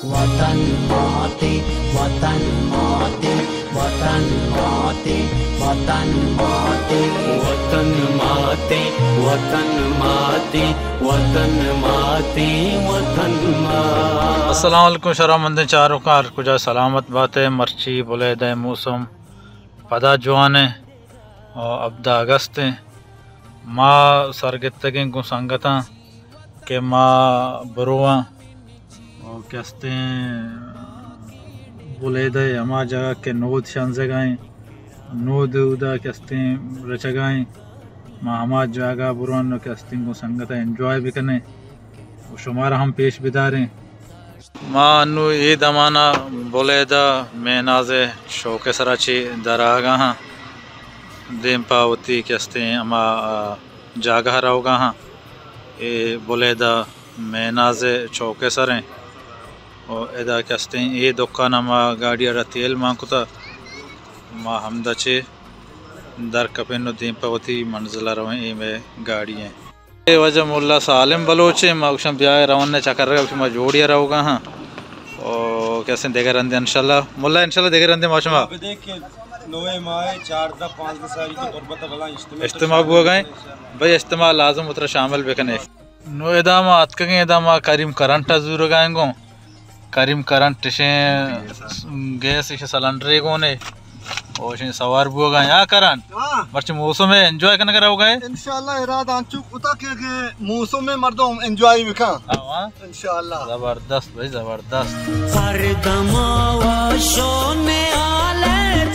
وطن ماتے، وطن ماتے، وطن ماتے، وطن ماتے۔ وطن ماتے، وطن ماتے، وطن ماتے، وطن ماتے۔ السلام علیکم شرمندیں چاروکاں، ہر کجا سلامت باتے۔ مرچی بلیدہ موسم پدا جوان ایں، او ہبدہ اگست ایں۔ ما سرگتگیں گوں سنگتاں کہ ما برواں او کہ استیں بلیدہ ءِ ہما جاگہ کہ نود شنزگا ایں، نود اودا کہ استیں رچگا ایں، ما ہما جاگہ برواں نو کہ استیں گوں سنگتاں انجوائے بکنیں و شمارا ہم پیش بداریں۔ ما انو اے دمانا بلیدہ میناز ءِ چوک ءِ سرا چہ در آگا ہاں، دیم پہ وتی کہ استیں ہما جاگہ روگا ہاں۔ اے بلیدہ میناز ءِ چوک ءِ سر ایں۔ و ادا کہ استیں اے دکان ءَ ما گاڑی ءَ را تیل مان کتا، ما ہمدا چہ در کپیں و دیم پہ وتی منزل ءَ رویں۔ اے مئے گاڑی ایں۔ اے واجہ ملا سالم بلوچ ایں، ما گوشاں بیا رونے چکر ءَ، گوشاں ما جوڑی ءَ روگا ہاں۔ او کہ استیں دگہ رندے انشاءاللہ۔ ملا انشاءاللہ دگہ رندے ما شما۔ بدے کہ نوے ماہ چاردہ پانزدہ سالی کی تربت بلا اجتماع اجتماع بوگا ایں۔ بھئی اجتماع لازم اترا شامل بکنے۔ نو ادا ما اتکگیں، ادا ما کریم کرنٹ ءَ زورگا ایں گوں۔ کریم کرنٹ اشیں گیس اشیں سلنڈرے گونے۔ او اشیں سوار بوگا ایں۔ آ کرنٹ۔ ہاں۔ مرچی موسم ءَ انجوائے کنگا روگا ایں۔ انشاءاللہ ارادہ انچو کتا کہ، کہ موسم ءَ مردم انجوائے بکن۔ ہاں، ہاں۔ انشاءاللہ۔ زبردست بھائی، زبردست۔ ہر دما وش و نیال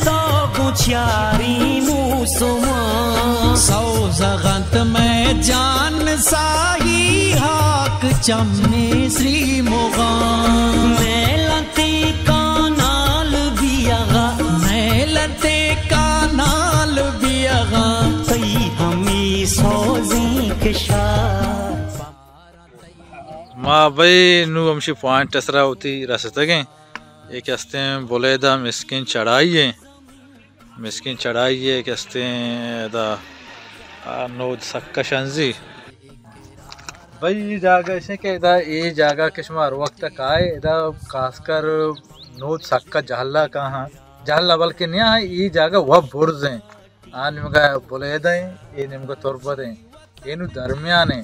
تو گوں چاری موسماں۔ سوزغ انت مئے جان ساہی ہاک چمے سری مغاں۔ میلنتے کانال بیغا۔ میلنتے کانال بیغا۔ تئی ہمے سوزیں کشار۔ ما بھئی نو ہمشی پوائنٹ ءِ سرا وتی رستگیں۔ اے کہ استیں بلیدہ مسکین چڑھائی ایں۔ مسکین چڑھائی ایں کہ استیں ادا، آ، نود سکا شنزی۔ بھئی اے جاگہ اشیں کہ ادا اے جاگہ کہ شما ہر وقت کائے ادا خاص کر نود سکا جہلا کاہاں۔ جہلا بلکہ نیاں، اے جاگہ و برز ایں۔ آ نیمگا بلیدہ ایں، اے نیمگا تربت ایں۔ اے نو درمیان ایں۔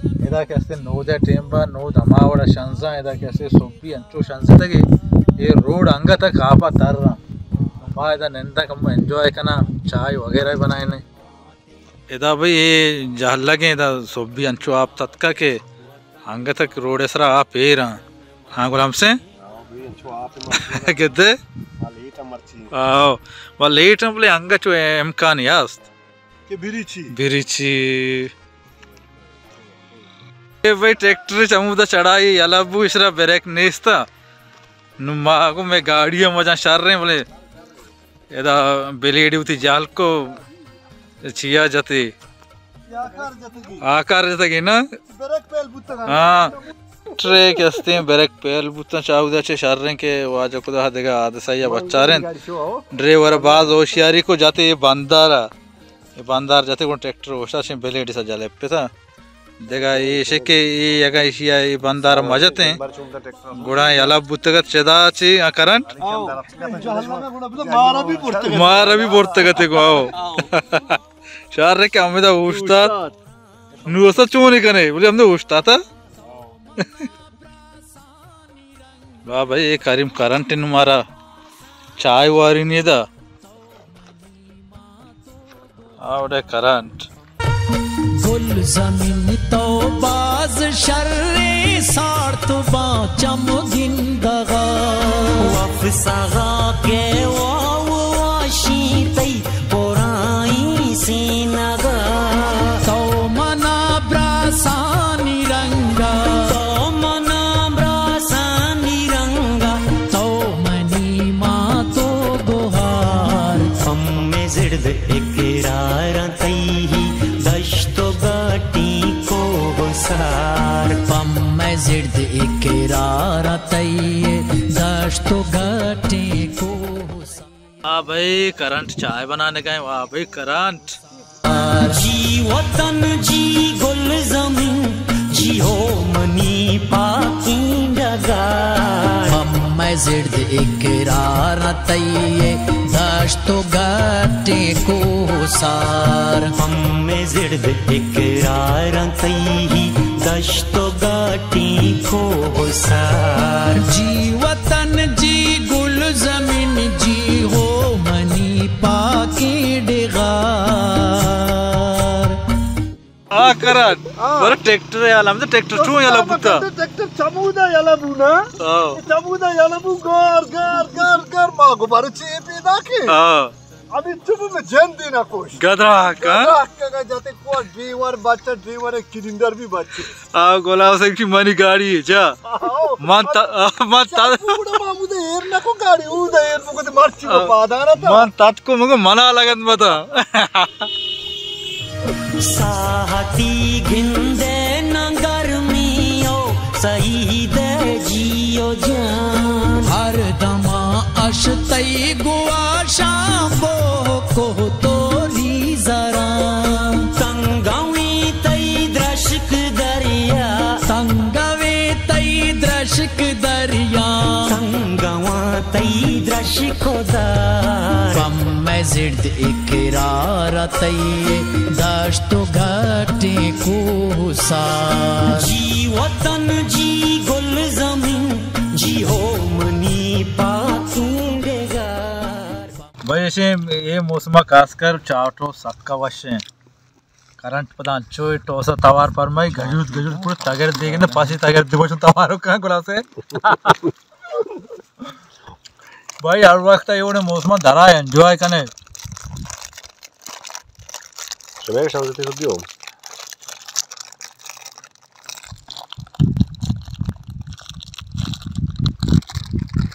ادا کہ استیں نود ءِ ٹیم با، نود ہما وڑا شنزاں، ادا کہ استیں سبی انچو شنزتگے، اے روڈ انگت ءَ کاپا تر آں۔ ما ادا ننداں کمو انجوائے کناں، چائے وغیرہ بنائیں۔ ادا بھئی اے جہلگیں، ادا سبی انچو آپ تتکا کہ انگت ءَ روڈ ءِ سرا آپ ایر آں۔ ہاں غلام حسین؟ ہاں بھئی، انچو آپ مرچی۔ گدے؟ ہاں، لیٹ ہم مرچی۔ آؤ، و لیٹ ہم بلے انگت چو امکانی است۔ کہ بریچی۔ بریچی۔ اے بھئی ٹریکٹر چمودا چڑھائی یلا بو، اشرا بریک نیستا۔ نو ما گو مئے گاڑی ہم وجہ شر رہے بلے۔ ادا بلیڈی وتی جال کو چیا جتے۔ آکار جتگی۔ آکار جتگی نا؟ بریک پیل بوتگ۔ ہاں۔ ٹریک استیں، بریک پیل بوتاں، چاودا چہ شریں کہ واجہ خدا دگہ حادثہ یا بچاریں۔ ڈرائیور باز ہوشیاری کو جاتے یہ بندارا۔ یہ بندار جاتے گون ٹریکٹر ہوشتا چہ بلیڈی سا جلے پتا۔ دگہ ایشی کہ ای اگاں ایشی ءَ ای بندار مجتیں، گڑا یلا بوتگت چدا چی آ کرنٹ؟ آؤ۔ جہلا نہ گڑا بزاں مارا بھی برتگت۔ مارا بھی برتگت گو آؤ۔ آؤ۔ شار رے کہ ہمیں دا اوشتات۔ اوشتات۔ نو اسا چون کنے؟ بولے ہم نے اوشتاتا۔ واہ بھائی، اے کریم کرنٹ نو مارا چائے واری نیدا۔ آوڑے کرنٹ۔ گل زمین تو باز شریں ساڑت باں چم گندغا۔ وف سغا کے واو واشی تئی پرائی سینگا۔ تو منا براسانی رنگا۔ تو منا براسانی رنگا۔ تو منی مات و گوہار۔ پمے زڑد اقرار تئی دشت و گاٹی کوہ سار۔ پمے زڑد اقرار تئی دشت و گاٹی کوہ سار۔ آ بھئی کرنٹ چائے بنانے گئے، واہ بھئی کرنٹ۔ جی وطن، جی گل زمین، جی ہو منی پاکیں ڈگار۔ زڑد اقرار تئی دشت و گٹیں کوہ سار۔ پمے زڑد اقرار تئی دشت و گٹیں کوہ سار۔ جی وطن، جی گل زمین، جی ہو منی پاکیں ڈغار۔ آ کرن۔ آ۔ بر ٹریکٹر یلا، ہمدا ٹریکٹر چون یلا بوتا؟ ٹریکٹر چمودا یلا بونا۔ آ۔ چمودا یلا بو، گار، گار، گار، گار، ما گو بارو چی پیدا کے؟ آ۔ ابھی چپ میں جن دینا کوش۔ گدرا کا؟ گدرا کا جاتے کو ڈریور بچہ، ڈریور کلینڈر بھی بچے۔ آ، گلاب سنگھ کی منی گاڑی ہے، جا۔ آؤ۔ من تا-، من تا-، چاکو گڑا مامو دے ایر نہ کو گاڑی، او دے ایر کو تے مرچی کو آ، پادانا تا۔ من تات کو مگو منا لگت متا۔ ساہتی گندے نہ گرمی او، سہی دے جیو جان۔ ہر دما اش تئی گواشاں بو کو توری زراں۔ تنگویں تئی درشک دریا۔ تنگویں تئی درشک دریا۔ تنگواں تئی درشک و دار۔ پمے زڑد اقرار تئی دشت و گٹیں کوہ سار۔ جی وطن، جی گل زمین، جی ہو منی پاکیں ڈگار۔ بھائی، ایشیں اے موسم ءَ خاص کر چاٹو سکا وشیں۔ کرنٹ پدا انچو اے ٹوسا توار پرمائی، گجوت گجوت پورا تگر دیگے نہ، پاسی تگر دی بچوں توارو کہاں گلاسے۔ بھائی، ہر وقت اے وڑیں موسم درا انجوائے کنے۔ شمے شانزتے سبیو۔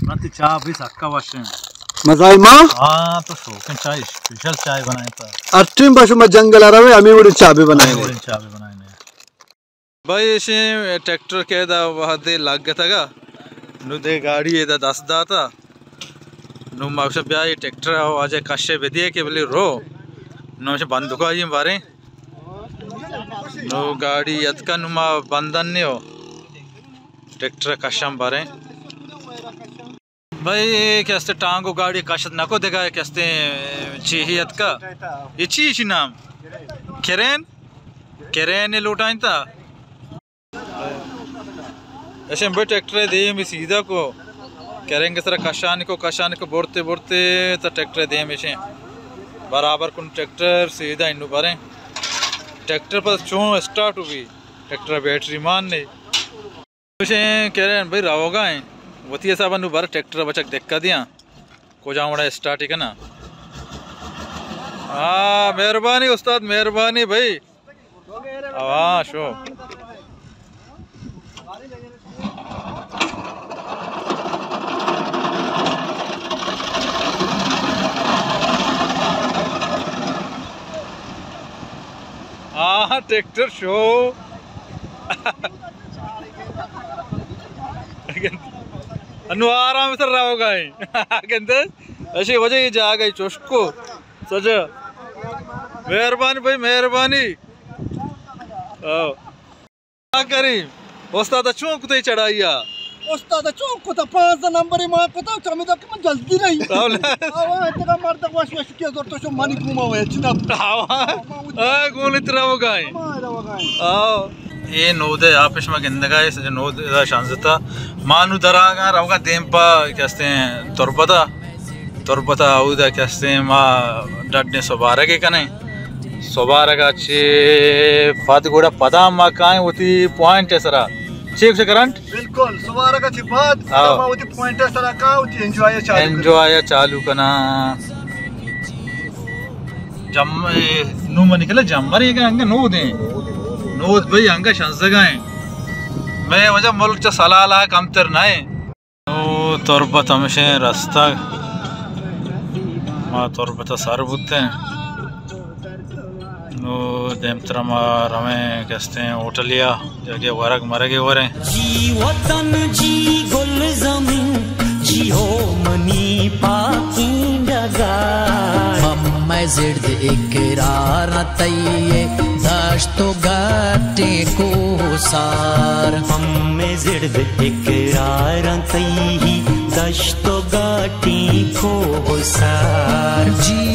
من تی چاہ بھی سکا وشیں۔ مزائی ما؟ ہاں، تو شوقیں چاہ، اسپیشل چاہ بنائیں تا۔ ہر ٹائم باشو ما جنگل آ روے، ہمیں وڑی چاہ بھی بنائیں۔ ہمیں وڑی چاہ بھی بنائیں۔ بھائی، ایشیں ٹریکٹر کہ ادا وہدے لگتگا، نو دے گاڑی ادا دست داتا۔ نو ما گوشت بیا اے ٹریکٹر ءَ واجہ کشے بدیے کہ بلے رو۔ نو چہ بندوکا ایں باریں۔ نو گاڑی اتکا، نو ما بندن نیو۔ ٹریکٹر کشاں باریں۔ بھائی، اے کہ استے ٹانگو گاڑی کشت نکو، دگہ کہ استے چیہی اتکا۔ اے چی، چی نام؟ کرین؟ کرین لوٹائیں تا۔ ایشیں بھئی ٹریکٹر دیم سیدھا کو، کرین کے سرا کشان کو، کشان کو برتے برتے تا ٹریکٹر دیم ایشیں برابر کن، ٹریکٹر سیدھا انو بریں۔ ٹریکٹر پر چون اسٹارٹ ہوئی، ٹریکٹر بیٹری مان نہیں۔ ایشیں کرین بھئی روگا ہیں، وتی حساب انو بر ٹریکٹر بچک دکا دیاں، کجا وڑا اسٹارٹ ہی کنا۔ ہاں، مہربانی استاد، مہربانی بھئی۔ ہاں، شو۔ ہاں، ٹریکٹر شو۔ انو آرام سر رہوگا ہیں۔ گندے؟ ایشی وجہ یہ جاگہ چوشکو۔ سجا۔ مہربانی بھائی، مہربانی۔ آؤ۔ کریم، استاد چون کتے چڑھائی آ؟ استاد چون کتا، پانزدہ نمبر ما کتا، چمی دا کہ من جلدی رہی۔ آؤ۔ آؤ، اتنا مرد وش وش کے زور تو شو منی گوما ہوئے، چنا۔ آؤ۔ آ، گون اترا ہو گائیں۔ ہمارا ہو گائیں۔ آؤ۔ اے نودے آپش ما گندگا ہے، سجا نود ادا شانزتا۔ ما نو دراگا روگا دیم پا کہ استے تربتا۔ تربت ءَ اودا کہ استیں ما ڈڈیں سبارگے کنیں۔ سبارگ ءَ چہ پد گڑا پدا ما کائیں وتی پوائنٹ ءِ سرا۔ چے گوشے کرنٹ؟ بالکل، سبارگ ءَ چہ پد ہاں۔ پدا ما وتی پوائنٹ ءِ سرا کائیں، وتی انجوائے ءَ چالو کنیں۔ انجوائے ءَ چالو کناں۔ جم-، اے، نو منی کلا جمر یہ انگا نود ایں۔ نود بھئی انگا شنزگا ایں۔ مئے وجہ ملک چہ سلالا کمتر نہ ایں۔ نو تربت ہمشیں رستگ، ما تربت ءَ سر بوتیں۔ نو دیمترا ما رویں کہ استیں ہوٹلیا، جاگے ورگ مرگے وریں۔ جی وطن، جی گلزمین، جی ہو منی پاکیں ڈگار۔ مئے زڑد اقرار تئی دشت و گٹیں کوہ سار۔ پمے زڑد اقرار تئی دشت و گاٹی کوہ سار۔ جی